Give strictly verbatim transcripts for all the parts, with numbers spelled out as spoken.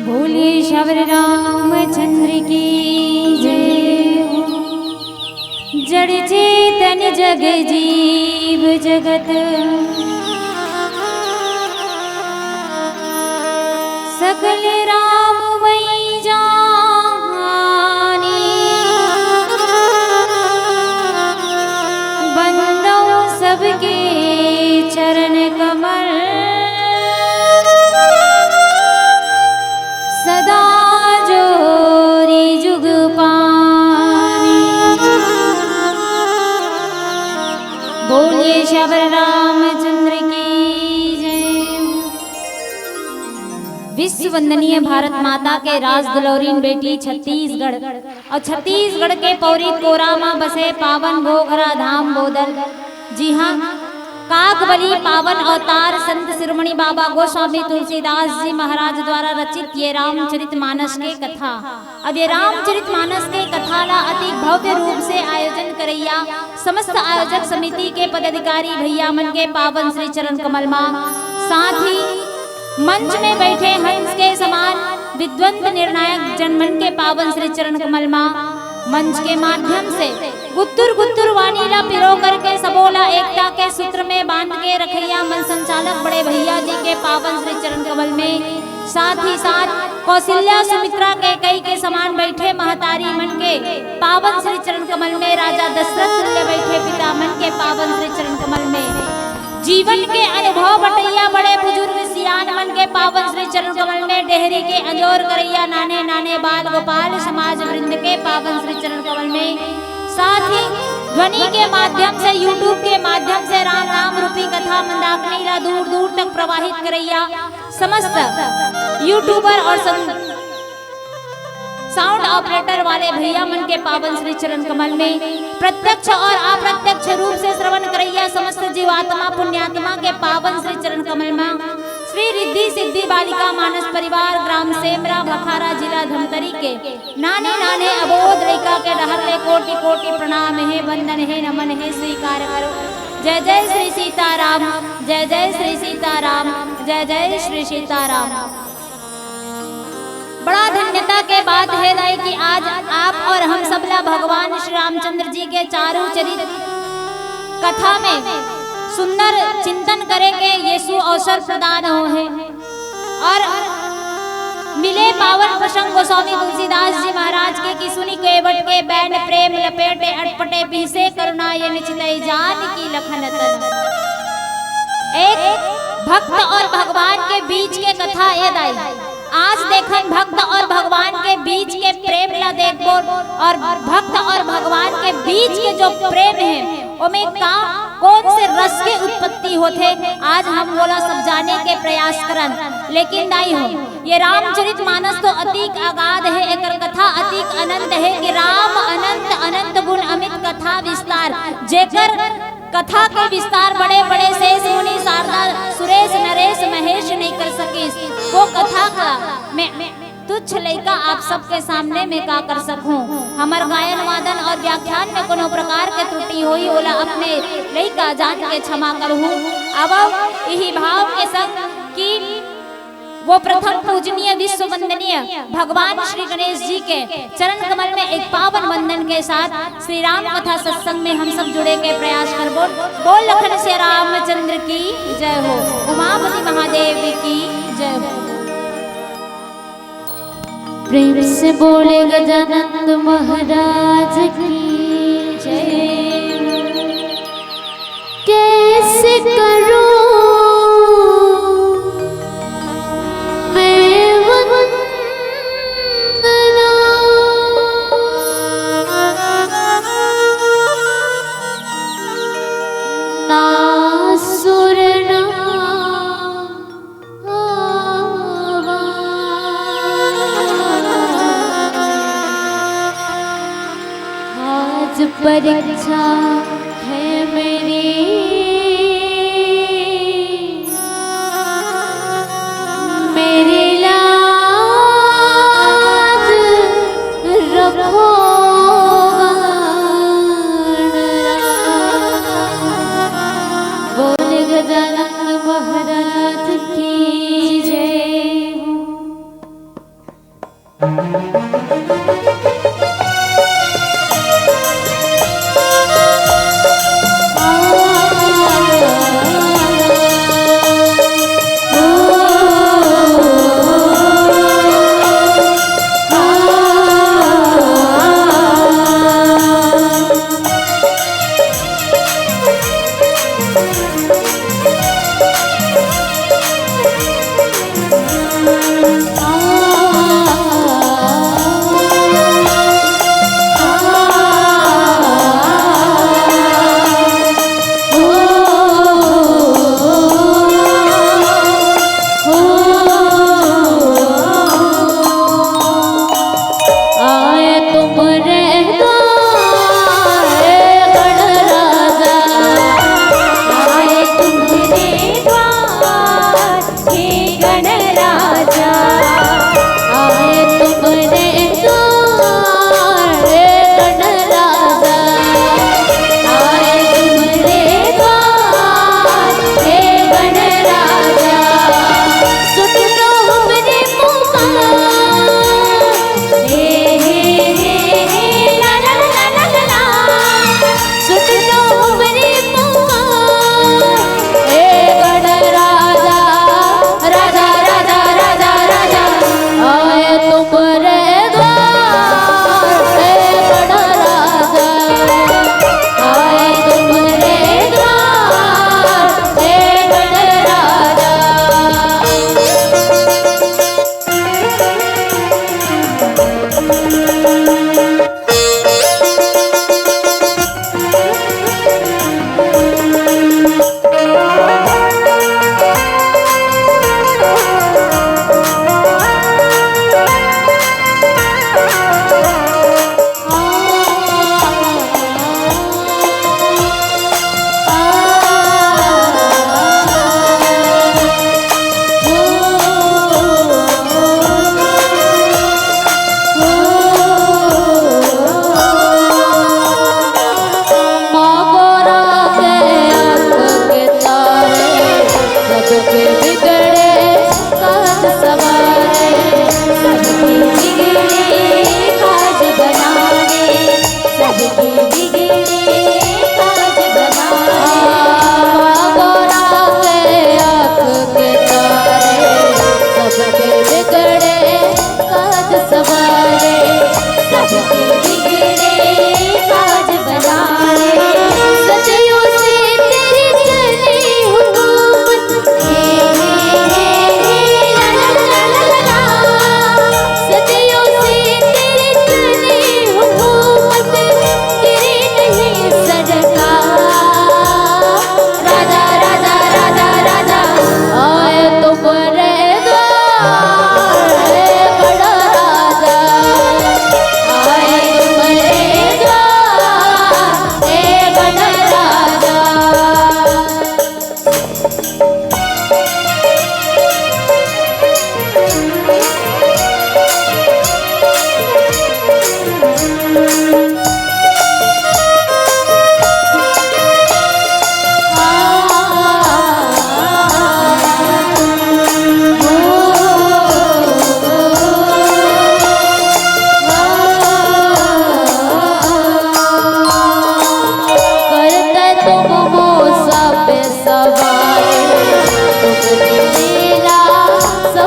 बोले शबर रामचंद्र की जय। जड़ चेतन जग जीव जगत सकल राममय जानी। बंदो सबके चरण कमल सदा जोरी जुग पानी। बोलिए शबर रामचंद्र की जय। विश्व वंदनीय भारत माता के राज दुलौरीन बेटी छत्तीसगढ़ अउ छत्तीसगढ़ के पौरी कोरा म बसे पावन घोघरा धाम बोदल। जी हाँ, काकबली पावन अवतार संत शिरोमणि बाबा गोस्वामी तुलसीदास जी महाराज द्वारा रचित ये रामचरित मानस के कथा। अब ये रामचरित मानस के कथा ला अति भव्य रूप से आयोजन करैया समस्त आयोजक समिति के पदाधिकारी भैया मन के पावन श्री चरण कमल मा, साथ ही मंच में बैठे हंस के समान विद्वंत निर्णायक जन मन के पावन श्री चरण कमल मा, मंच के माध्यम से गुत्तुर गुत्तुर वाणी ला पिरो करके सबो ला एकता के सूत्र में बांध के रखैया मन संचालक बड़े भैया जी के पावन श्री चरण कमल में, साथ ही साथ कौशल्या सुमित्रा कैकई के समान बैठे महतारी मन के पावन श्री चरण कमल में, राजा दशरथ तुल्य बैठे पिता मन के पावन श्री चरण कमल में, जीवन के अनुभव बटैया बड़े बुजुर्ग सियान मन के पावन श्री चरण कमल में, डेहरी के अंजोर करैया नाने नाने बाल गोपाल समाज वृंद के पावन श्री चरण कमल में, साथ ही ध्वनि के माध्यम से, YouTube के माध्यम से राम नाम रूपी कथा मंदाकिनी ला दूर दूर तक प्रवाहित करैया समस्त YouTuber और सं-, साउंड ऑपरेटर वाले भैया मन के पावन श्री चरण कमल में, प्रत्यक्ष और अप्रत्यक्ष रूप से श्रवण करैया समस्त जीवात्मा पुण्यात्मा के पावन श्री चरण कमल में, श्री रिद्धि सिद्धि बालिका मानस परिवार, ग्राम सेमरा भखारा, जिला धमतरी के नाने नाने अबोध लइका के डहर ले कोटि कोटि प्रणाम हे, वंदन हे, नमन हे, स्वीकार करो। जय जय श्री सीताराम, जय जय श्री सीताराम, जय जय श्री सीताराम। बड़ा धन्यता के बात हे दाई कि आज आप और हम सबला भगवान श्री रामचंद्र जी के चारू चरित कथा में सुंदर चिंतन करे के यीशु अवसर प्रदान हो हे। और मिले पावन प्रसंग गोस्वामी तुलसीदास जी महाराज के कि सुनि केवट के बैन प्रेम लपेटे अटपटे पीसे करुणा ये निचितई जान की लखन तन। एक भक्त और भगवान के बीच के कथा ये दाई। आज देखन भक्त और भगवान के बीच के प्रेम ला देखबो और भक्त और भगवान के बीच के जो प्रेम हे ओमे का कौन से रस के उत्पत्ति होथे, आज हम ओला सब जाने के प्रयास करन। लेकिन दाई हो, ये रामचरित मानस तो अतीक अगाध हे, एकर कथा अतीक अनंत हे कि राम अनंत अनंत गुण अमित कथा विस्तार। जेकर कथा के विस्तार बड़े बड़े शेष मुनि शारदा सुरेश नरेश महेश नहीं कर सकिस। वो कथा का मैं तुच्छ लइका आप सबके सामने में का कर सकहूँ। हमर गायन वादन और व्याख्यान में कोनो प्रकार के त्रुटि होई, ओला अपने लइका जान के क्षमा करहूँ। अब इही भाव के संग कि वो प्रथम पूजनीय विश्व वंदनीय भगवान श्री गणेश जी के चरण कमल में एक पावन वंदन के साथ श्री राम कथा सत्संग में हम सब जुड़े के प्रयास करबो। बोल लखन से रामचंद्र की जय हो, उमापति महादेव की जय हो। प्रेम से बोले गजानंद महाराज की जय। कैसे करूं मैं वंदना, ना सुर ना आज परीक्षा है मेरी, मेरी लाज रखो। बोल गजानन महाराज की जय हो।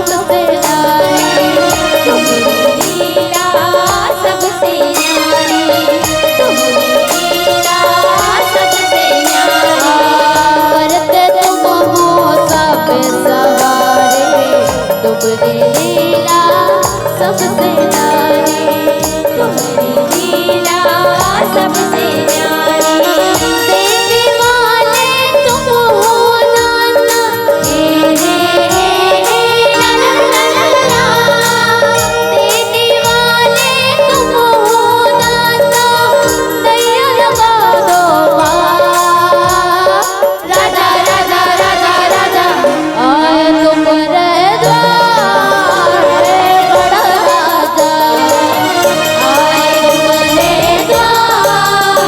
सबसे न्यारी, तुम्हरी लीला सबसे न्यारी, तुम्हरी लीला सबसे न्यारी। करत तुम हो सब सवारे, तुम्हरी लीला सबसे न्यारी, तुम्हरी लीला सबसे न्यारी। देने वाले तुम हो दाता, हे, हे, हे, हे, ला, ला, ला, ला, ला। देने वाले तुम हो दाता, दया लगा दो माँ। राजा, राजा, राजा, राजा, आए तुम्हरे द्वार, हे गण राजा, आए तुम्हरे द्वार,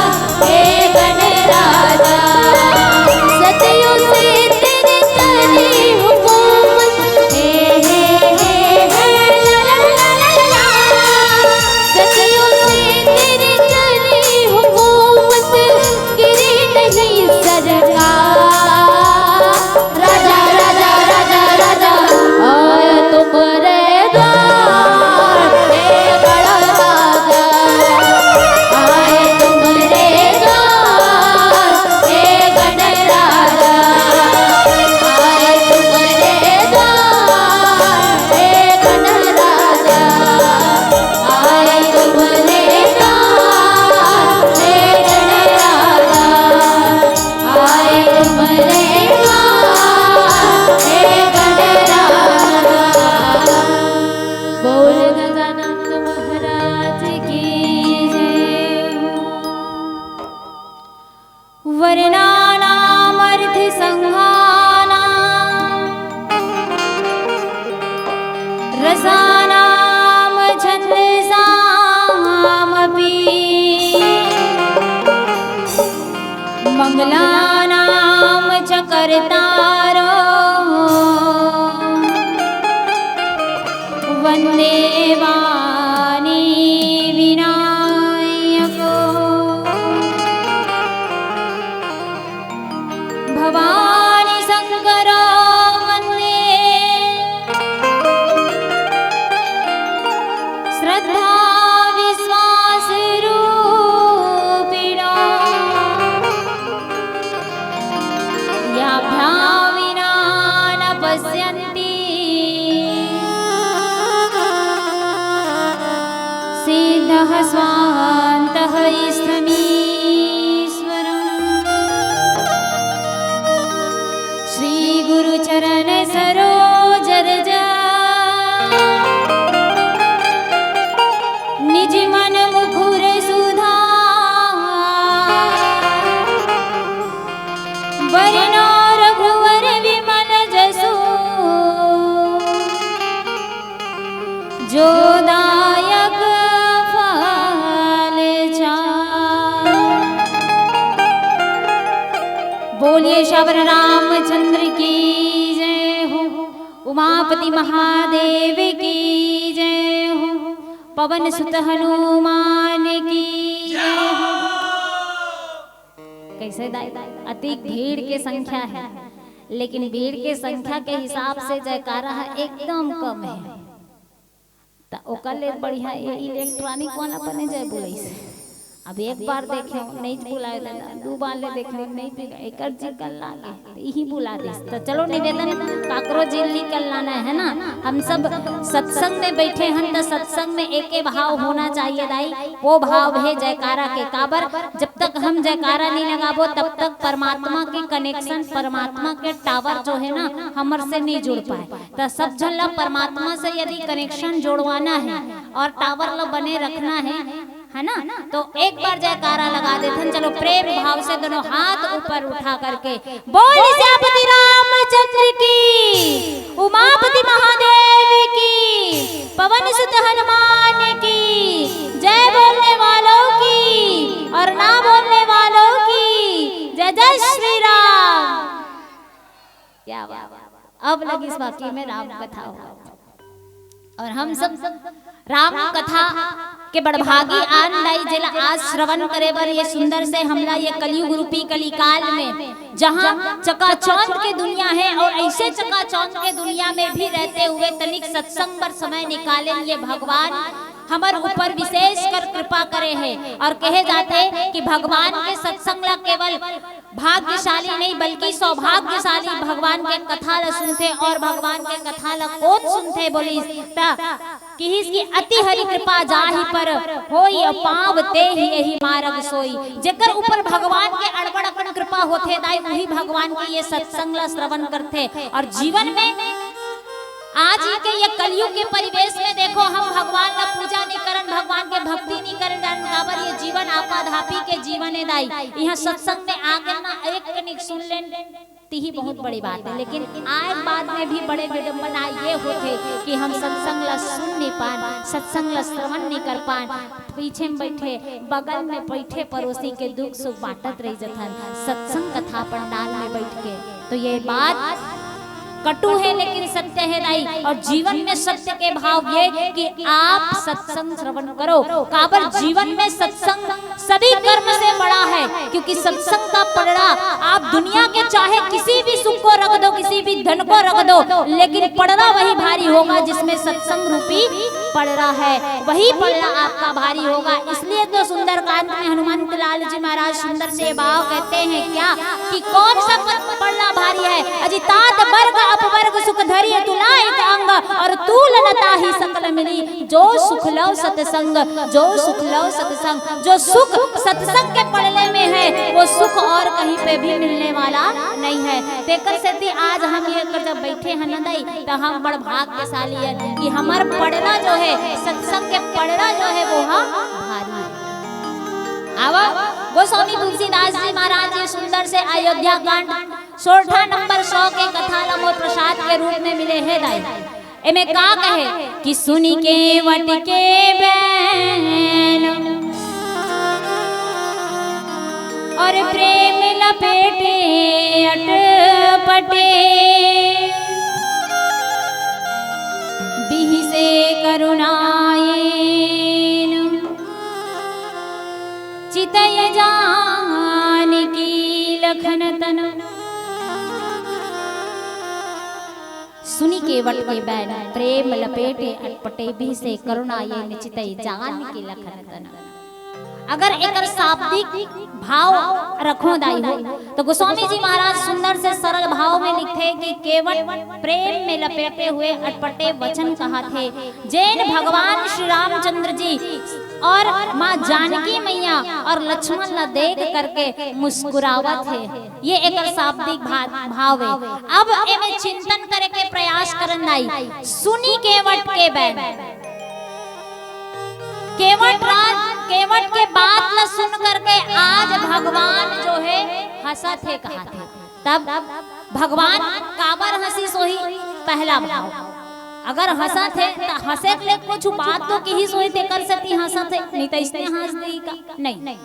हे गण राजा। सदियों से तेरी चली हुकूमत, हे, हे, हे, हे, ला, ला, ला, ला, ला। सदियों से तेरी चली हुकूमत, गिरी नहीं सरकार। राजा, राजा, राजा, राजा, आए तुम्हरे द्वार, हे गण राजा, आए तुम्हरे द्वार, हे गण राजा, आए तुम्हरे द्वार, हे गण राजा, आए तुम्हरे द्वार, हे गण राजा। आए तुम्हरे द्वार, हे गण राजा। बोल गजानंद महाराज की जय। वर्णानामर्थ संघानां रसानां छंदसामपि मंगलानां च कर्तारो वंदे वाणी विनायको। भवानी शंकरो वंदे श्रद्धा विश्वास रूपिणो। याभ्यां विना न पश्यन्ति सिद्धः स्वान्तः स्थमीश्वरम्। श्री गुरु चरण सरोज रज निज मन मुकुर सुधार। बरनउँ रघुवर विमल जसु जो दायक फल चारि। बोलिए श्यावर रामचंद्र की जय हो, उमापति महादेव की जय हो, पवन सुत हनुमान की जय हो। कैसे दाई, अतिक भीड़ के संख्या है, लेकिन भीड़ के संख्या के हिसाब से जयकारा ह एकदम कम है। त ओकर ले बढ़िया ये इलेक्ट्रॉनिक वाला बने जय बुलाइस। अब एक बार देखे हो, नहीं बुलाए देला, दू बार ले देखे हो, नहीं बुलाए, एकर जी कल्ला गे, त इही बुला देस। त चलो निवेदन, काकरो जी नी कल्लाना है ना, हम सब सत्संग में बैठे हन त सत्संग में एके भाव होना चाहिए दाई, वो भाव है जयकारा के। काबर जब तक हम जयकारा नहीं लगाबो तब तक परमात्मा के कनेक्शन, परमात्मा के टावर जो है ना हमर से नहीं जुड़ पाए। त सब झन ला परमात्मा से यदि कनेक्शन जोड़वाना है और टावर ला बने रखना है, है ना, तो एक बार जयकारा लगा देथन। चलो प्रेम भाव से दोनों हाथ ऊपर उठा करके बोल सियापति रामचंद्र की, उमापति महादेव की, पवन सुत हनुमान की जय। बोलने वालों की और ना बोलने वालों की जय। जय श्री राम। क्या बात। अब लगिस बाकी में राम कथा हो। और हम सब राम कथा के बड़भागी आन दाई, जेला आज श्रवण करे बर ये सुंदर से हमला ये कलयुग रूपी कलिकाल में, जहाँ चकाचौंध के दुनिया है और ऐसे चकाचौंध के दुनिया में भी रहते हुए तनिक सत्संग बर समय निकाले ये भगवान हमर ऊपर विशेष कर कृपा करे है। और कहे जाथे कि भगवान के सत्संग ला केवल भाग्यशाली नहीं बल्कि सौभाग्यशाली भगवान के कथा ला सुनथे। और भगवान के कथा ला कोन सुनथे बोलिस त किहिस कि अति हरि कृपा जाहि पर होई, पाव तेहि एहि मारग सोई। जेकर ऊपर भगवान के अड़बड़ अकन कृपा होथे दाई, उही भगवान के ये सत्संग ला श्रवण करथे। और जीवन में आज ही के ये कलयुग के परिवेश में देखो, हम भगवान ला पूजा नहीं करन, भगवान के भक्ति नहीं करन, जान काबर ये जीवन आपाधापी के जीवन है दाई। यहाँ सत्संग में आके ना एक कनिक सुन लेन, तिही बहुत बड़ी बात है। लेकिन आए बाद में भी बड़े विडंबना ये होथे कि हम सत्संग ला सुन नहीं पान, सत्संग ला श्रवण नहीं कर पान, पीछे में बैठे, बगल में बैठे पड़ोसी के दुख सुख बांटत रह जथन सत्संग कथा पंडाल में बैठ के। तो ये बात कटु है लेकिन सत्य है दाई। और जीवन में सत्य के भाव ये कि आप सत्संग श्रवण करो, काबर जीवन में सत्संग सभी कर्म से बड़ा है, क्योंकि सत्संग का पड़ड़ा आप दुनिया के चाहे किसी भी सुख को रख दो, किसी भी धन को रख दो, लेकिन पड़ड़ा वही भारी होगा जिसमें सत्संग रूपी पड़ड़ा है, वही पड़ड़ा आपका भारी होगा। इसलिए तो सुंदरकांड में हनुमंत लाल जी महाराज सुंदर से भाव कहते हैं क्या कि कौन सा प-, पड़ड़ा भारी है? अजितात वर्ग अपवर्ग सुख धरि तुलाइत अंग, और तूल नता ही सकल मिली। जो सुख लव सत्संग, जो सुख लव सत्संग, जो सुख सत्संग के पड़ले में है, वो सुख और कहीं पे भी मिलने वाला नहीं है। तेकर सेती आज हम ये कर जब बैठे हैं ना दाई, तो हम बड़ भाग्यशाली है कि हमर पड़ड़ा जो है, सत्संग के पड़ड़ा जो है, वो हा भारी है। आवा, गोस्वामी तुलसीदास जी महाराज जी सुंदर से अयोध्या कांड सोरठा नंबर सौ के कथा ला मोर प्रसाद के रूप में मिले है दाई। एमे का कहे कि सुनि केवट के बैन और प्रेम लपेटे अटपटे, बिहसे करुणाएन चितई जानकी लखन तन। सुनि केवट के बैन प्रेम लपेटे अटपटे, बिहसे करुणाएन चितई जानकी लखन तन। अगर एकर शाब्दिक भाव रखो दाई हो, तो गोस्वामी जी महाराज सुंदर से सरल भाव में लिखथे कि केवट प्रेम में लपेटे हुए अटपटे वचन कहाथे, जेन भगवान श्री रामचंद्र जी और माँ जानकी मैया और लक्ष्मण ला देख करके मुस्कुरावत हे। ये एकर शाब्दिक भा-, भाव है। अब एमे चिंतन करे के प्रयास करन दाई। सुनि केवट के बैन, केवट राज, केवट के बात ला सुन करके आज भगवान जो है हंसत हे, कहाथे। तब भगवान काबर हंसिस होही? पहला भाव, अगर हंसत हे त हंसे ले कुछ बात तो किहिस होही, तेकर सेती हंसत हे, नहीं त इसने हंस देही का? नहीं,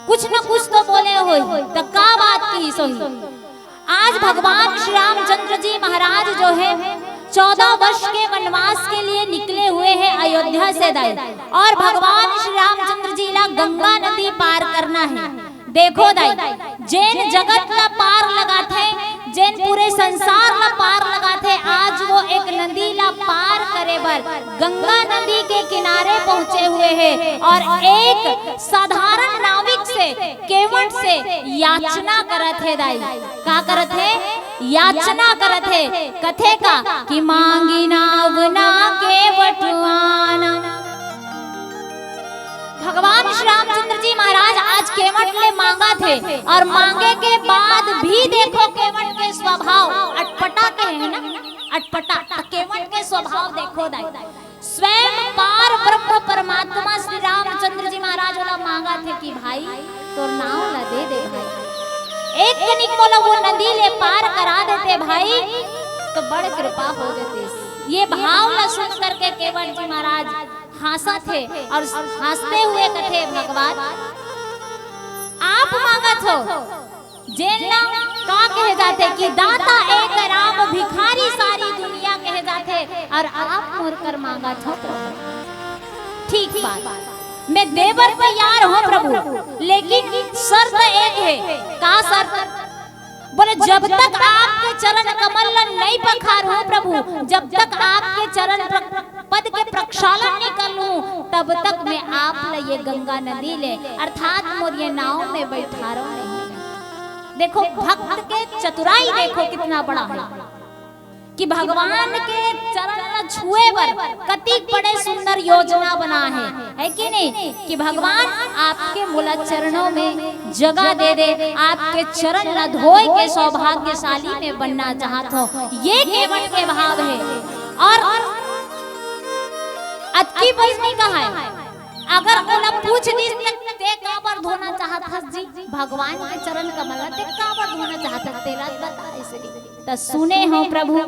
कुछ न कुछ तो बोले होही, त का बात किहिस होही? आज भगवान श्री रामचंद्र जी महाराज जो है चौदह वर्ष के वनवास के लिए निकले हुए हैं अयोध्या से दाई, और भगवान श्री रामचंद्र जी ला गंगा नदी पार करना है। देखो दाई, जेन जगत ला पार लगाथे, जेन पूरे संसार ला पार लगाथे, आज वो एक नदी ला पार करे बर गंगा नदी के किनारे पहुंचे हुए हे और एक साधारण नाविक से, केवट से याचना करत हे दाई। का करत हे? याचना करत हे। कथे का कि मांगी नाव ना केवट आना। भगवान श्री रामचंद्र जी महाराज आज केवट ले मांगत हे और मांगे के बाद भी देखो केवट के स्वभाव अटपटा के है ना, अटपटा। त केवट के स्वभाव देखो दाई, स्वयं पार ब्रह्म परमात्मा श्री रामचंद्र जी महाराज ओला मांगत हे कि भाई तोर नाव ला दे दे भाई, एक कनिक मोला वो नदी ले पार करा देते भाई तो बड़ कृपा हो जाते। ये भाव ला सुन करके केवट जी महाराज हंसत हे और हंसते हुए कथे, भगवान आप मांगत हो, जेन ला का कहे जाथे कि दाता एक राम भिखारी सारी दुनिया कहे जाथे, और आप मोर कर मांगत हो प्रभु। ठीक बात, मैं देबर तैयार हूँ प्रभु, लेकिन शर्त एक हे। का शर्त? बोले, जब तक आपके चरण कमल ला नहीं पखारूं प्रभु, जब तक आपके चरण प्र-, पद के प्रक्षालन नहीं कर लूं, तब तक मैं आप ला ये गंगा नदी ले, अर्थात मोर ये नाव में बैठारो नहीं। देखो, भक्त के चतुराई देखो कितना बड़ा है कि भगवान के चरण ला छुए बर कतिक बड़े सुंदर योजना बना है, है कि नहीं? कि भगवान, आपके मोला चरणों में जगह दे दे, आपके चरण ला धोए के सौभाग्यशाली में बनना चाहत हो, ये केवट के भाव है। और अतकी बस नहीं कहा है, अगर ओला पूछ दिस त, "ते काबर धोना चाहत हस जी? भगवान के चरण कमल ला ते काबर धोना चाहत हस? तेला बता ऐसे।" त सुने हो प्रभु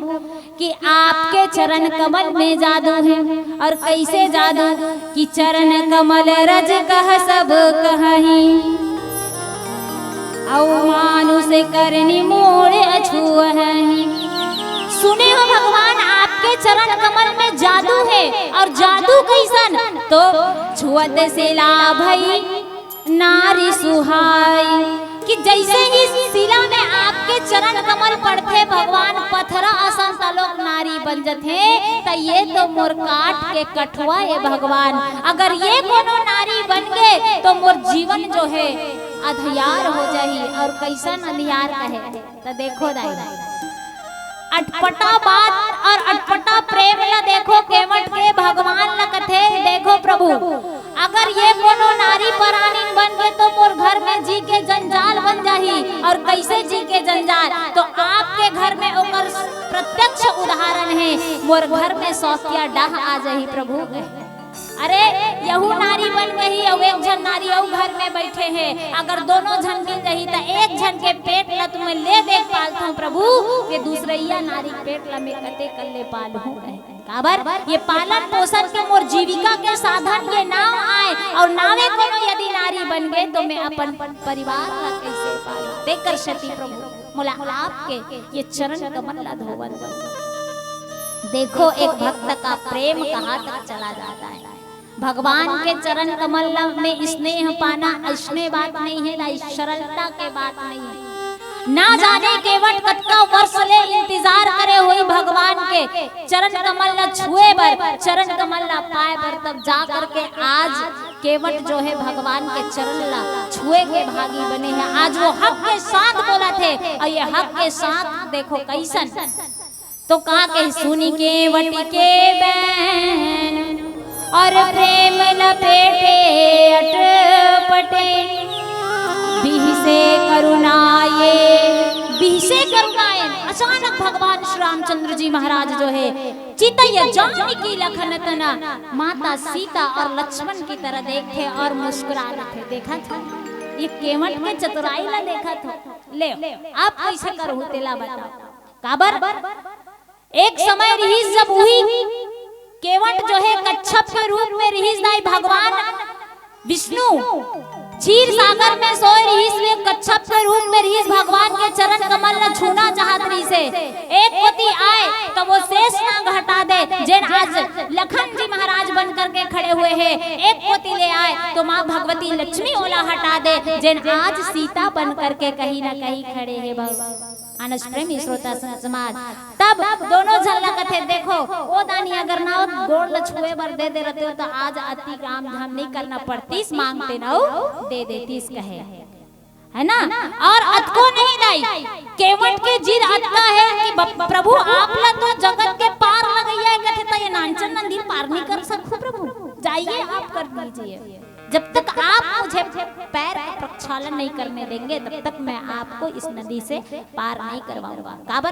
कि आपके चरण कमल में जादू है। और कैसे जादू? कि चरण कमल रज कह सब कहहीं, अउ मानुष करनि मोर अछुअहि। सुने हो भगवान, आपके चरण कमल में जादू है। और जादू कैसन? तो छुअत शिला भई नारी सुहाई, कि जैसे ही शिला में आपके चरण कमल पड़थे भगवान, पथरा असन तलोक नारी बन जथे। त ये तो मोर काट के कठवा ए भगवान, अगर ये कोनो नारी बन गे तो मोर जीवन जो है अंधियार हो जाही। और कैसन अंधियार कहे? त देखो दाई, अटपटा बात और अटपटा प्रेम ला देखो, केवट के भगवान ला कथे, देखो प्रभु, अगर ये कोनो नारी परानी बन गे तो मोर घर में जी के जंजाल बन जाही। और कैसे जी के जंजाल? तो आपके घर में ओकर प्रत्यक्ष उदाहरण है, मोर घर में सौतिया डाह आ जाही प्रभु। अरे, यहू नारी बन गई, अउ एक झन नारी अउ घर में बैठे हे। अगर दोनों झन मिल जाही, त एक झन के पेट ला तो मैं ले दे पालथंव प्रभु, ये दूसरइया नारी के पेट ला मैं कते कर ले पालहूं कहे। काबर? ये पालन पोषण के मोर जीविका के साधन ये नाव आय, अउ नावे कोनो यदि नारी बन गे, तो मैं अपन परिवार ला कैसे पालूं? तेकर सेती प्रभु, मोला आपके ये चरण कमल ला धोवन दो। देखो, एक भक्त का प्रेम कहाँ तक चला जाता है। भगवान के चरण कमल में स्नेह पाना अइसने बात नहीं है, ना सरलता के बात नहीं है। ना जाने केवट कतका वर्ष ले इंतजार करे होही भगवान के चरण कमल ला छुए बर, चरण कमल ला पाए बर, तब जा करके आज केवट जो है भगवान के चरण ला छुए के भागी बने हे। आज वो हक के साथ बोलत हे, अउ ये हक के साथ देखो कैसन। तो का कही, सुनि केवट के बैन, अउ प्रेम लपेटे अटपटे, बिहसे करुणाए, बिहसे करुणाए। अचानक भगवान श्री रामचंद्र जी महाराज जो है, चितय जानकी लखन तना, माता सीता और लक्ष्मण की तरह देखे और मुस्कुरा रहे थे। देखा था, ये केवट के चतुराई ला देखा था। ले, आप कैसे करहू तेला बताओ। काबर? एक समय रिहिस जब उही केवट जो है कच्छप के रूप में रिहिस दाई, भगवान विष्णु क्षीर सागर में सोए रिहिस, वे कच्छप के रूप में रिहिस, भगवान के चरण कमल ला छूना चाहत रिहिस हे। एक कोती आए तो वो शेष नाग हटा दे, जेन आज लखन जी महाराज बन करके खड़े हुए हे। एक कोती ले आए तो माँ भगवती लक्ष्मी ओला हटा दे, जेन आज सीता बन करके कहीं ना कहीं खड़े हे। भगवान मानस प्रेमी श्रोता संत समाज, तब दोनों झन ला कथे, देखो, ओ दानी अगर ना गोड़ ल छुए बर दे दे रहते हो, तो आज अति काम धाम नहीं करना पड़तीस, मांगते ना हो, दे देतीस कहे, है ना? और अतको नहीं दाई, केवट के जिद अतका है कि ब-, प्रभु आप ला तो जगत के पार लगैया है, कथे, तो ये नानचन नंदी पार नहीं कर सकू प्रभु, जाइए आप कर दीजिए। जब तक आप मुझे पैर का प्रक्षालन नहीं करने देंगे, तब तक मैं आपको इस नदी से पार नहीं करवाऊंगा। काबर?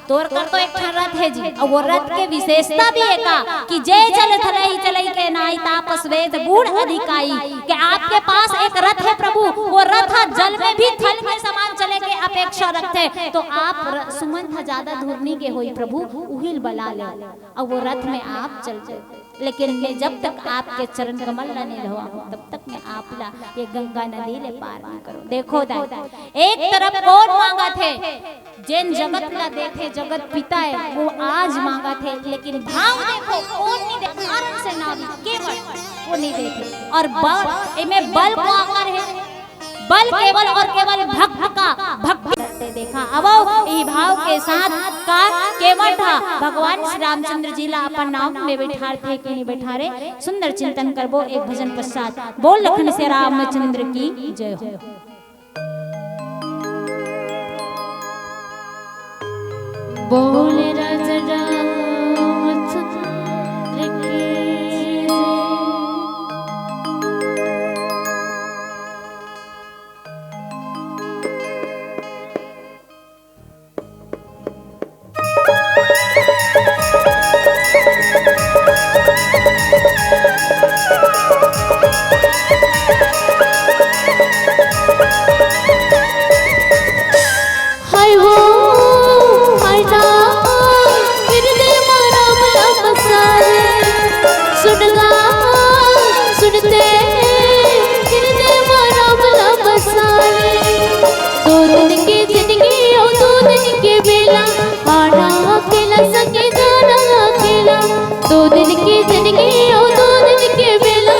तोर कर तो एक ठन रथ है जी, और वो रथ के विशेषता भी है का कि जे जल थलई चलई के नाई तापस वेद बूढ़ अधिकाई, कि आपके पास एक रथ है प्रभु, वो रथ जल में भी थल के समान चले के अपेक्षा रखते, तो आप र-, सुमन था ज्यादा दूर नहीं गे होई प्रभु, उहिल बला ले, और वो रथ में आप चल जाओ। लेकिन मैं जब तक आपके चरण कमल ला नहीं धोआ हूँ, तब तक मैं आप ला ये गंगा नदी ले पार नहीं करूँ। देखो दाई, एक तरफ कौन मांगत हे, जेन जगत ला देथे, जगत पिता है, वो आज मांगत हे, लेकिन भाव देखो, कौन नहीं दे, कारण से ना भी, केवट वो नहीं देथे। और बल, एमे बल को आकर है, बल केवल और केवल भक्त का भक्ति करते देखा। अवो इही भाव के साथ का केवट हा भगवान श्री रामचंद्र जी ला अपन नाव में बैठारथे कि नहीं बैठारे, सुंदर चिंतन करबो एक भजन पश्चात। बोल लखन से रामचंद्र की जय हो। बोल राजा रामचंद्र की जय। हाय हो, हाय ना, फिर दे मारा मला मसाले। सुन गा, सुनते, फिर दे मारा मला मसाले। दो दिन की जिंदगी और दो दिन के बेला, आना अकेला, सके जाना अकेला। दो दिन की जिंदगी और दो दिन के बेला,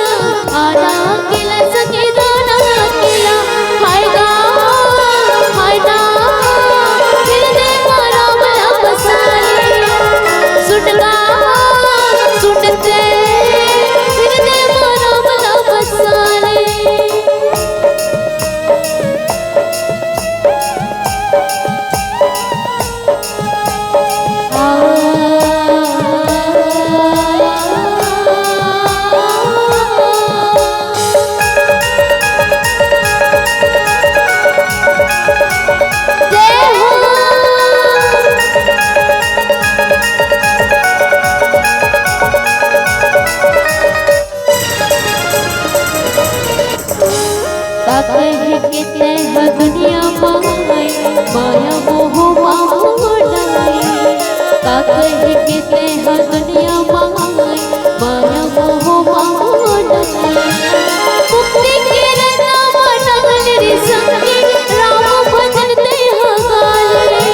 आना अकेला, सके जाना अकेला। हाय गा, हाय ना, फिर दे मारा मला मसाले। सुन गा, सुनते, फिर दे मारा मला मसाले। का कहे के तैं ह दुनिया म आए, माया मोह मा मोर डहाए। का कहे के तैं ह दुनिया म आए, माया मोह मा मोर डहाए। मुक्ति के रस्ता म डाल रे संगी, राम भजन तैं ह गा ले।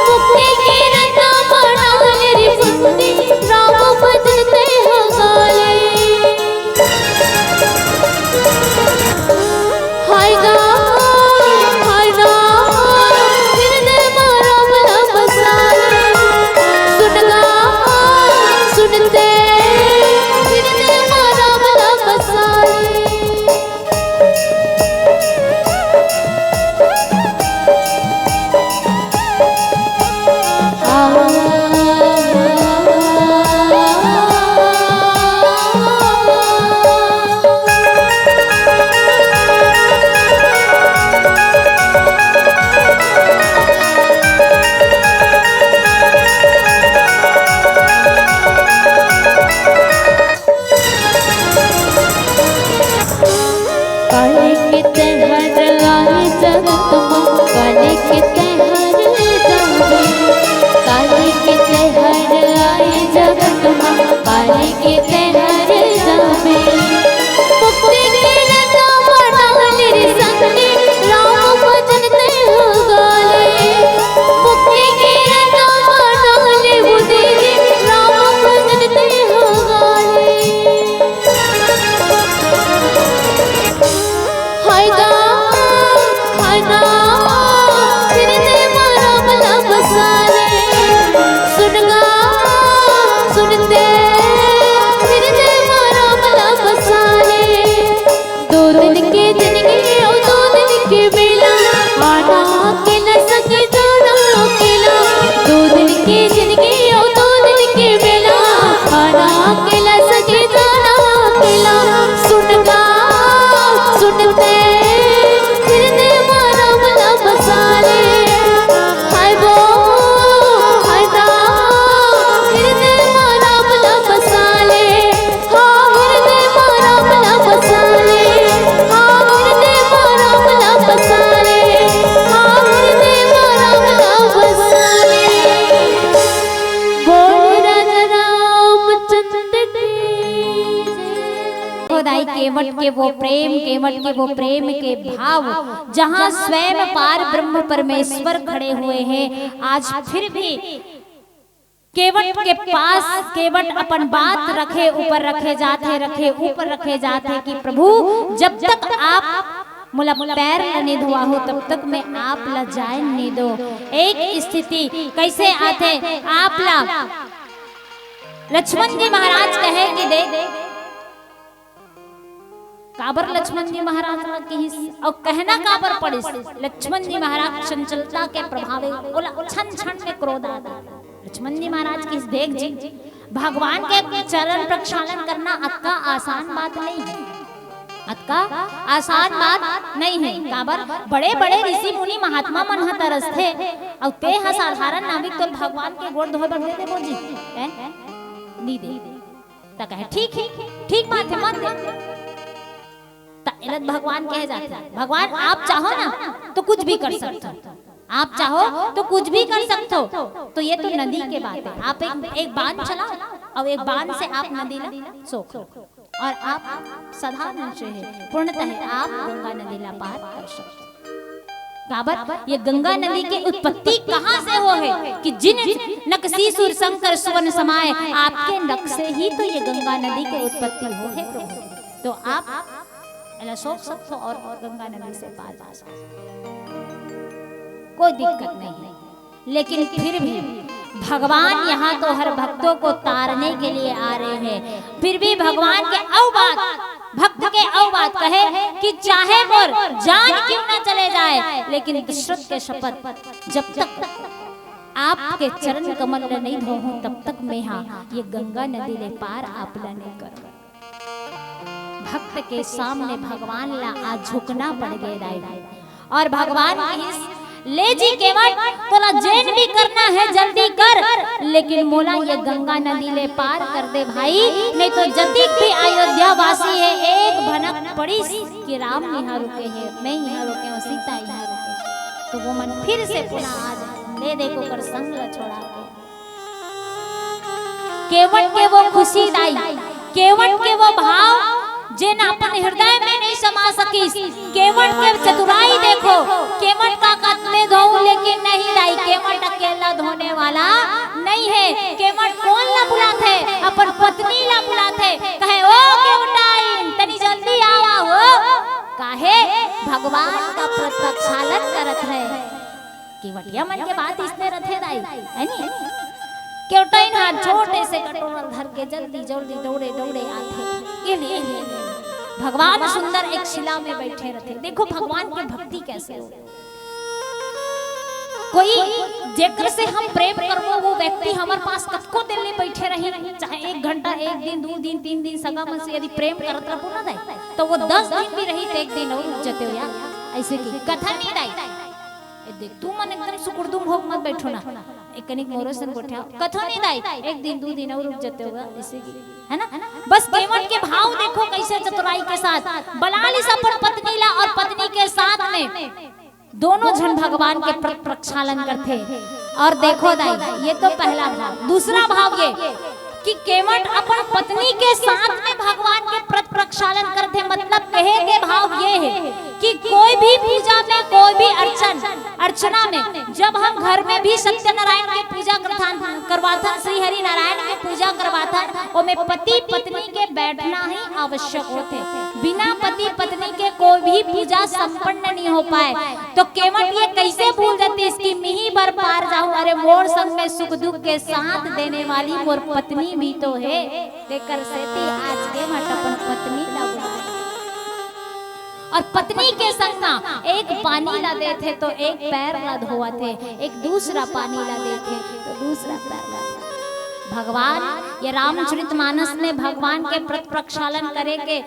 मुक्ति के रस्ता म डाल रे संगी, राम भजन तैं ह गा ले। हाय गा, हाय ना, फिर दे मारा मला मसाले। सुन गा, सुनते, फिर दे मारा मला मसाले। काले के तैं हर आए जगत मा, काले के तैं हर जाबे। काले के तैं हर आए जगत मा, काले के तैं हर जाबे। मुक्ति के रस्ता मा डाल रे संगी, राम भजन तैं ह गा ले। मुक्ति के रस्ता मा डाल रे वो दीदी, राम भजन तैं ह गा ले। हाय गा, हाय ना, फिर दे मारा मला मसाले। सुन गा, सुनते, फिर दे मारा मला मसाले। दो दिन के जिंदगी और दो दिन के बेला, आना अकेला, सके जाना अकेला। दो दिन के जिंदगी और दो दिन के बेला, आना अकेला, सके जाना अकेला। सुन गा, सुनते, फिर दे मारा मला मसाले। हाय वो, हाय ना, फिर दे मारा मला मसाले। हाँ, फिर दे मारा मला मसाले। हाँ, फिर दे मारा मला मसाले। हाँ, फिर दे मारा मला मसाले। बोल राजा रामचंद्र की जय। खुदाई केवट के वो प्रेम, केवट के वो प्रेम के भाव, जहाँ स्वयं पार ब्रह्म परमेश्वर खड़े हुए हैं, आज फिर भी केवट के पास केवट अपन बात रखे ऊपर रखे जात हे, रखे ऊपर रखे जात हे कि प्रभु, जब तक आप मोला पैर ल नइ धोवाहू, तब तक मैं आप ल जाए नइ दो। एक स्थिति कइसे आथे, आप ल लक्ष्मण जी महाराज कहे कि देख, काबर लक्ष्मण जी महाराज ल किहिस अउ कहना काबर पड़िस? लक्ष्मण जी महाराज चंचलता के प्रभाव ओला क्षण क्षण में क्रोध आ गे। लक्ष्मण जी महाराज किहिस, देख जी, भगवान के चरण प्रक्षालन करना अतका आसान बात नहीं है, अतका आसान बात नहीं है। काबर बड़े बड़े ऋषि मुनि महात्मा मन ह तरसथे, अउ ते ह साधारण नागरिक तो भगवान के गोड़ धोए बर दे देबो जी, हैं? नहीं दे। त कहे, ठीक है, ठीक बात है, मत दे। त एला भगवान कहे जाथे। भगवान आप चाहो ना तो कुछ भी कर सकते हो, आप चाहो तो कुछ भी कर सकते हो। तो ये तो नदी के बात है। आप एक एक बांध चलाओ और एक बांध से आप नदी ला सोख लो और आप सदा नशे है, पूर्णतः आप गंगा नदी ला पार कर सकते हो। काबर ये गंगा नदी के उत्पत्ति कहाँ से हो है कि जिन नकसी सुर शंकर सुवन समाए, आपके नक से ही तो ये गंगा नदी के उत्पत्ति हो है प्रभु। तो आप एला सोख सकते हो और गंगा नदी से पार जा सकते हो, कोई दिक्कत नहीं है। लेकिन फिर भी भगवान यहाँ तो हर भक्तों को तारने के लिए आ रहे हैं। फिर भी भगवान के अउ बात, भक्त के अउ बात कहे कि चाहे मोर जान क्यों ना चले जाए, लेकिन दशरथ के शपथ, जब तक आपके चरण कमल ल नहीं धोहूं, तब तक मैं हाँ ये गंगा नदी ले पार आप ला नहीं करूं। भक्त के सामने भगवान ला आज झुकना पड़ गए दाई। और भगवान कहिस, ले जी केवट, तोला जेन भी करना है जल्दी कर, लेकिन मोला ये गंगा नदी ले पार कर दे भाई, नहीं तो जतिक भी अयोध्या वासी है एक भनक पड़िस कि राम निहा रुके है, मैं यहाँ रुके हूँ, सीता यहाँ रुके, तो वो मन फिर से पुनः आ जाए। ले देखो कर संग ला छोड़ा के केवट के वो खुशी दाई, केवट के वो भाव जेन अपन हृदय में नहीं समा सकिस। केवट के चतुराई देखो, केवट का कत में धोऊ लेकिन नहीं दाई, केवट अकेला धोने वाला नहीं है। केवट कोन ला बुलाथे? अपन पत्नी ला बुलाथे, कहे, ओ केवटाइन, तनी जल्दी आवा हो, काहे भगवान का प्रक्षालन करत है। केवटिया मन के बात इसने रथे दाई, है नी? केवटाइन हा छोटे से कटोरा धर के जल्दी जल्दी दौड़े दौड़े आथे। ये ले, ये ले, ये ले। भगवान सुंदर एक शिला में बैठे रथे। देखो भगवान की भक्ति कैसे हो। कोई जेकर से हम प्रेम करबो, वो व्यक्ति हमर पास कतको दिन ले बैठे रही, चाहे एक घंटा, एक दिन, दू दिन, तीन दिन, सगा मन से यदि प्रेम करत रहबो ना दाई, तो वो दस दिन भी रही, तो एक दिन और रुक जाते हो यार। ऐसे की कथा नहीं दाई। ए देख, तू मन एकदम सुकुड़दुम होक मत बैठो ना। एक कनिक मोरो सन गोठिया। कथो नहीं दाई, एक दिन, दू दिन और रुक जाते होगा, इसे की, है ना? बस केवट के भाव देखो कैसे चतुराई के साथ बलालिस अपन पत्नी ला और पत्नी के साथ में दोनों झन भगवान के प्र-, प्रक्षालन करथे। और देखो दाई, ये तो पहला भाव। दूसरा भाव ये कि केवट अपन पत्नी के साथ में भगवान के प्र-, प्रक्षालन करथे, मतलब कहे के भाव ये है कि कोई भी पूजा में, कोई भी अर्चन, अर्चना में, जब हम घर में भी सत्यनारायण के पूजा करथन, करवाथन, श्री हरि नारायण के पूजा करवाथन, ओमे पति पत्नी के बैठना ही आवश्यक होथे। बिना पति पत्नी के कोई भी पूजा संपन्न नहीं हो पाए। तो केवट ये कैसे भूल जाती इसकी मिही बर पार जाऊं, अरे मोर संग में सुख दुख के साथ देने वाली मोर पत्नी भी तो है। तेकर सेती आज केवट अपन पत्नी ला बुलाए। और पत्नी के संग ना एक पानी ला देथे तो एक पैर ला धोवथे, एक दूसरा पानी ला देथे तो दूसरा पैर ला धोवथे। भगवान ये रामचरित मानस में भगवान के प्र-, प्रक्षालन करे के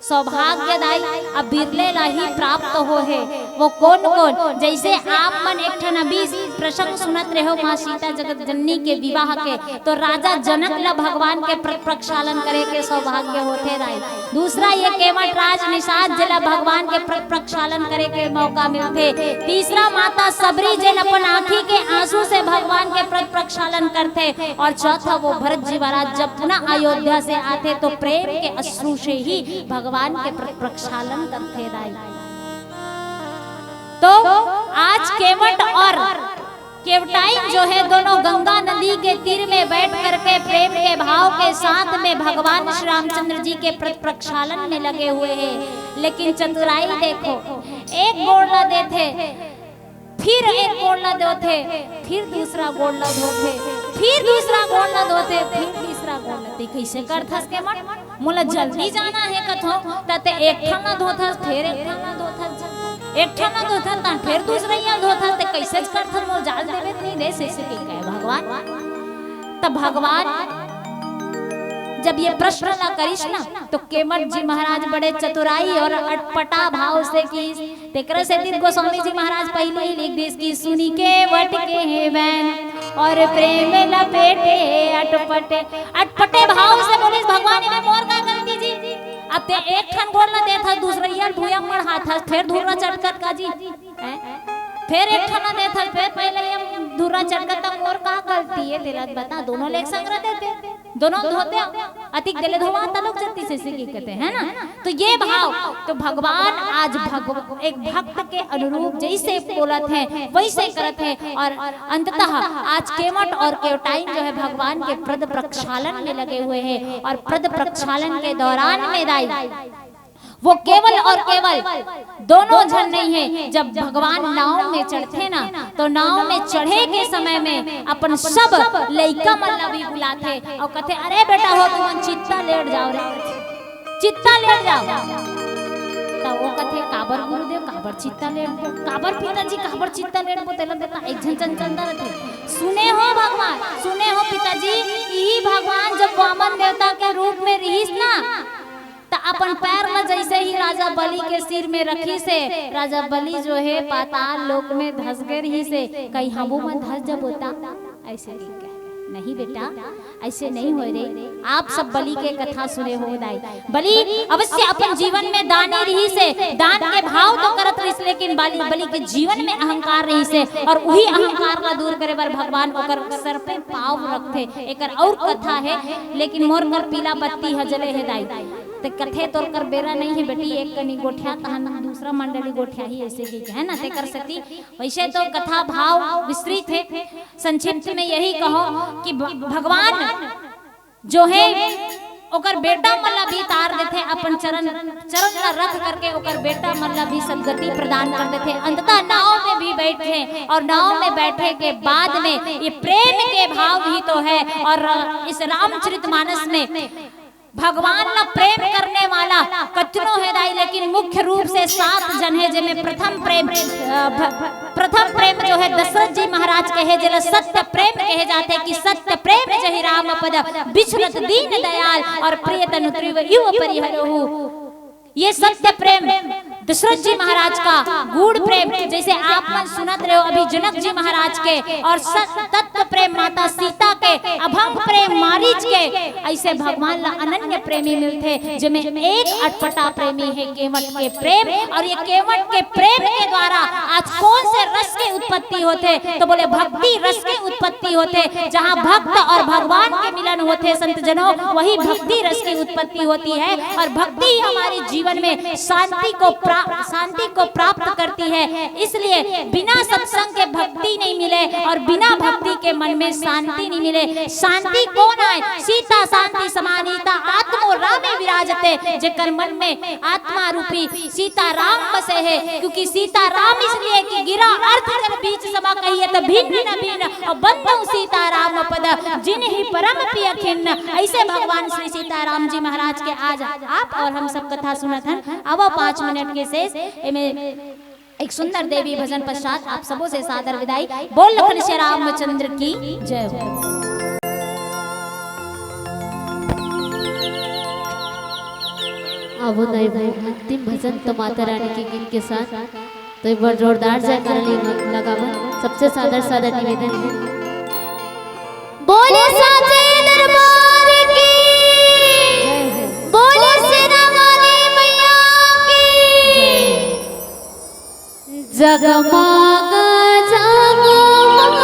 सौभाग्य दाई अब बिरले ला ही प्राप्त हो है। वो कौन कौन? जैसे आप मन एक ठन अभी प्रसंग सुनत रहे हो माँ सीता जगत जननी के विवाह के, तो राजा जनक ला भगवान के प्र-, प्रक्षालन करे के सौभाग्य होथे दाई। दूसरा ये केवट राज निषाद जेला भगवान के प्र-, प्रक्षालन करे के मौका मिलथे। तीसरा माता सबरी जेन अपन आँखी के आंसू से भगवान के प्र-, प्रक्षालन करथे। और चौथा वो भरत जी महाराज जब पुनः अयोध्या से आथे तो प्रेम के अश्रु से ही भगवान के प्र-, प्रक्षालन करथे दाई। तो आज केवट और केवटाइन जो है दोनों गंगा नदी के तीर में बैठ करके प्रेम के भाव के साथ में भगवान श्री रामचंद्र जी के प्र-, प्रक्षालन में लगे हुए हैं। लेकिन चतुराई देखो, गोड़ ला देथे, फिर एक गोड़ ला धोथे, फिर दूसरा गोड़ ला धोथे, फिर दूसरा गोड़ ला धोथे, फिर तीसरा गोड़ ला। ते कइसे करथस केमट? मोला जल्दी जाना हे कथों, त ते एक ठन ला धोथस, फिर एक ठन ला धोथस, एक ठन ला धोथस, त फिर दूसरा ला धोथस, ते कइसे करथस? मोला जाल देबे त नहीं दे, अइसे कहिके कहे भगवान। त भगवान जब ये प्रश्न ला करिस ना, तो केमट जी महाराज बड़े चतुराई और अटपटा भाव से किस, तेकरे सेती गोस्वामी जी महाराज पहले ही लिख दिस कि सुनि केवट केहे बैन और प्रेम लपेटे अटपटे। अटपटे भाव से बोलिस, "भगवान, एमे मोर का गलती जी? अब ते एक ठन गोड़ ला देथस, दूसरइया ल भुइयां मढ़ाथस, फेर धुर्रा चटकत का जी, हैं? फेर एक ठन ला देथस, फेर पहले ये धुर्रा चटकत, त मोर का गलती हे? तेला बता, दोनों ल एक संग रह देते।" दोनों धोते, अतिक देले धोवा तलुक जति से सिकी कहते हैं ना। तो ये भाव, तो भगवान आज भगव-, एक भक्त के अनुरूप जैसे बोलत है, वैसे करत है। और अंततः आज केवट और केवटाइन जो है, भगवान के पद प्रक्षालन में लगे हुए हैं। और पद प्रक्षालन के दौरान में दाई, वो केवल और केवल दोनों झन नहीं है। जब भगवान नाव में चढ़थे ना, तो नाव में चढ़े के समय में अपन सब लइका मन ला भी बुलाथे और कथे, "अरे बेटा हो, तुमन चित्ता लेट जाव रे, चित्ता लेट जाव।" त वो कथे, "काबर गुरुदेव, काबर चित्ता लेटबो? काबर पिताजी, काबर चित्ता लेटबो?" तेला देखा, एक झन चंचलता रथे। सुने हो भगवान, सुने हो पिताजी, इही भगवान जब वामन देवता के रूप में रिहिस ना, त अपन पैर ला जैसे ही राजा बलि के सिर में रखिस हे, राजा बलि जो है पाताल लोक में धस गे रिहिस हे। कहीं हमू मन धस जबो ता? ऐसे नहीं कहे, नहीं बेटा, ऐसे नहीं होय रे। आप सब बलि के कथा सुने हो दाई। बलि अवश्य अपन जीवन में दानी रिहिस हे, दान के भाव तो करत रिहिस, लेकिन बलि, बलि के जीवन में अहंकार रिहिस हे, और उही अहंकार ला दूर करे बर भगवान ओकर सर पे पाव रखथे। एकर और कथा है, लेकिन मोर कर पीला बत्ती ह जले हे दाई। ते कथे, "तोर कर बेरा नहीं है बेटी, एक कनी गोठिया, तहन दूसरा मंडली गोठियाही," ऐसे कहिके, है ना, तेकर सेती। वैसे तो कथा भाव विस्तृत है, संक्षिप्त में यही कहो कि भ-, भगवान जो है, ओकर बेटा मन ला भी तार देथे, अपन चरण, चरण ला रख करके ओकर बेटा मन ला भी सदगति प्रदान कर देथे। अंततः नाव में भी बैठथे और नाव में बैठे के बाद में ये प्रेम के भाव भी तो है। और इस रामचरितमानस में भगवान ला प्रेम करने वाला कतनो हे दाई, लेकिन मुख्य रूप से सात जन हे, जेमे प्रथम प्रेम, अ, भ-, प्रथम प्रेम जो है दशरथ जी महाराज के हे, जेला सत्य प्रेम कहे जाथे कि सत्य प्रेम जहि राम पद बिछुरत दीन दयाल और प्रिय तनु त्रिव इव परिहरहु। ये सत्य प्रेम दशरथ जी महाराज का गूढ़ प्रेम, जैसे आप मन सुनत रहे हो अभी जनक जी महाराज के, और सत-, तत्व प्रेम माता सीता के, अभंग प्रेम मारीच के, ऐसे भगवान ला अनन्य प्रेमी मिलथे, जेमे एक अटपटा प्रेमी है केवट के प्रेम। और ये केवट के प्रेम के द्वारा आज कौन से रस की उत्पत्ति होथे, तो बोले भक्ति रस की उत्पत्ति होथे। जहाँ भक्त और भगवान के मिलन होथे संत जनों, वही भक्ति रस की उत्पत्ति होती है। और भक्ति ही हमारे जीवन में शांति को प्रा-, शांति को प्राप्त करती है। इसलिए बिना सत्संग के भक्ति नहीं मिले और बिना भक्ति के मन में शांति नहीं मिले। शांति कौन आए? सीता शांति समानीता आत्मो रामे विराजते। जेकर मन में आत्मा रूपी सीता राम बसे हे, क्योंकि सीता राम इसलिए कि गिरा अर्थ जब बीच समा कहिए तो भिन्न न भिन्न, और बंधु सीता राम पद जिनहि परम पिय खिन्न। ऐसे भगवान श्री सीताराम जी महाराज के आज आप और हम सब कथा सुनत हन। अब पाँच मिनट के शेष एमे एक सुंदर देवी भजन पश्चात आप सबों से सादर विदाई। बोल लखन श्री रामचंद्र की जय हो। अब वो नहीं, वो अंतिम भजन तो माता रानी के गीत के साथ, तो एक बार जोरदार जयकारा लगावन। सबसे सादर सादर निवेदन है। बोले साचे दरबार की, बोले शेरा वाली मैया की। जगमग जगमग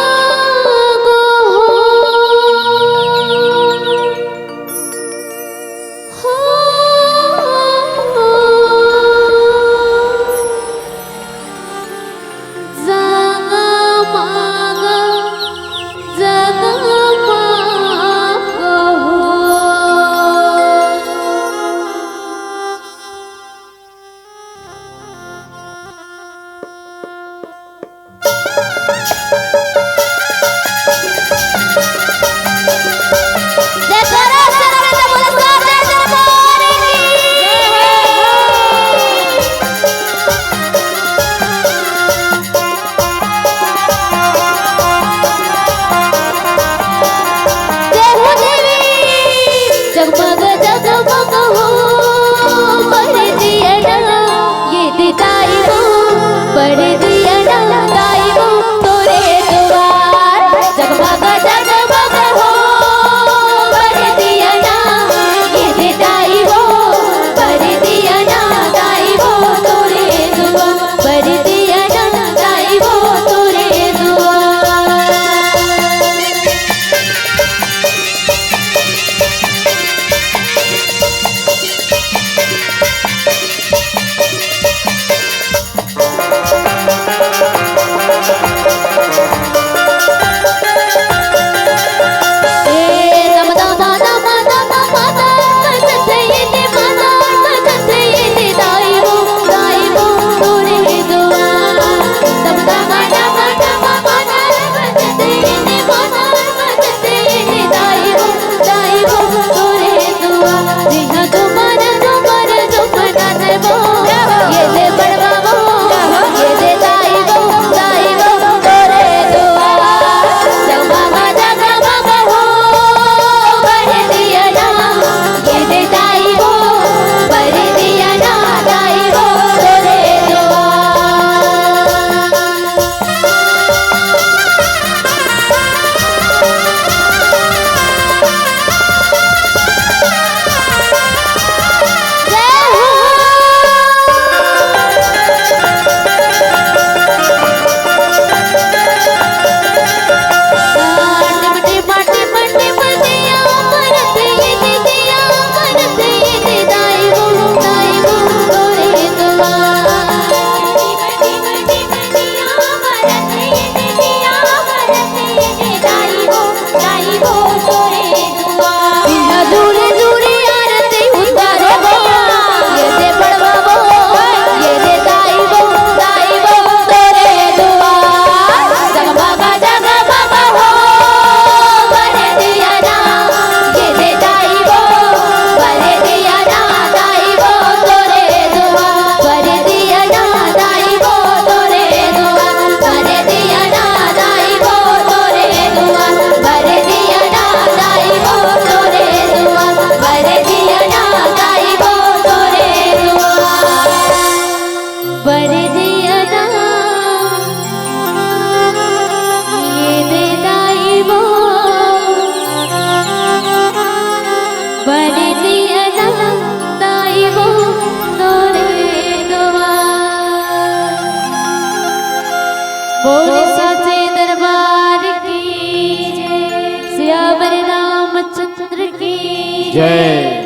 हो, हो, हो। जगमग जगमग हो। बोल साचे दरबार की जय। सियावर रामचंद्र की जय।